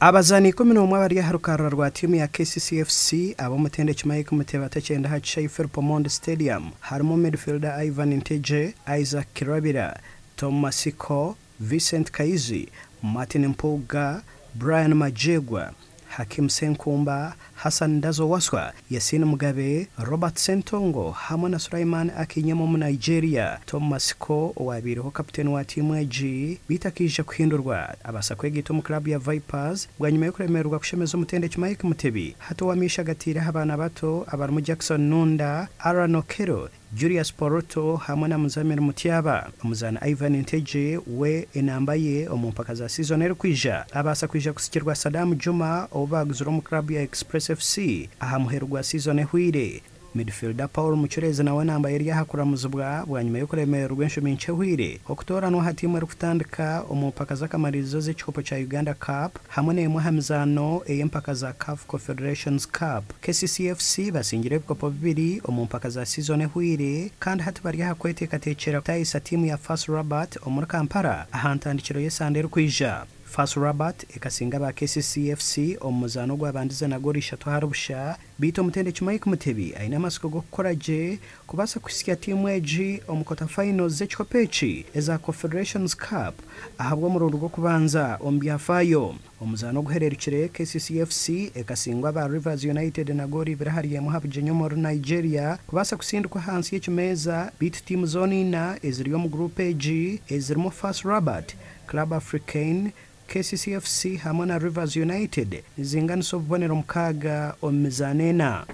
Abazaani 11 abari aha rukarara rwa tiimu ya KCC FC ab'omutendeki Mike Mutebi atakyenda aha kishaayi Philip Omondi Stadium harimu midfielder Ivan Ntegye, Isaac Kirabira, Tom Masiko, Vincent Kayizi, Martin Mpuuga, Brian Magyegwa, Hakim Ssenkumba, Hassan Ndazo Waswa, Yasin Mugabe, Robert Ssentongo hamwe na Sulaiman Akinyema omu Nigeria. Tom Masiko owabaireho kaputeni wa tiimu egi beitu akaija kuhindurwa abaasa kwegaita omu club ya Vipers bwanyima y'okuremererwa kushemeza omutendeki Mike Mutebi hati ow'amaisho agataire aha baana bato abarimu Jackson Nunda, Aaron Okello, Julius Poroto hamwe na Muzamir Mutyaba. Omuzaani Ivan Ntegye we enamba ye omu mpaka za siizoni erikwija abaasa kwija kusikirwa Saddam Juma ou baaguzire omu club ya Express FC aha muheru gwa siizoni ehweire. Midfielder Paul Mucureezi nawe enamba ye eri aha kuramuzibwa bwanyima y'okuremererwa enshumi nkye ehweire okutooranwa aha tiimu erikutandika omu mpaka z'akamaririzo ez'ekikopo kya Uganda Cup hamwe n'emwe aha mizaano ey'empaka za CAF Confederations Cup. KCC FC basingire ebikopo bibiri omu mpaka za siizoni ehweire kandi hati bari aha kweteekateekyera kutaayisa tiimu ya FAS Rabat omuri Kampala aha ntandikiro y'esande erikwija. FAS Rabat ekasinga aba KCC FC omu muzaano ogwabandize na goolo ishatu ahari busha beitu omutendeki Mike Mutebi aine amatsiko g'okukora gye kubaasa kuhitsya tiimu egi omu quarter finals z'ekikopo eki eza Confederations Cup ahabw'omurundi gw'okubanza omu byafaayo. Omuzaano oguhererukire, KCC FC ekasingwa aba Rivers United na goolo ibiri ahari emwe aha bugyenyi omuri Nigeria kubaasa kusindikwa ahansi y'ekimeeza beitu tiimu zoona ina eziri omu guruupu egi ezirimu FAS Rabat, Club Africain, KCC FC hamwe na Rivers United nizinganisa obubonero mukaaga omu mizaano ena.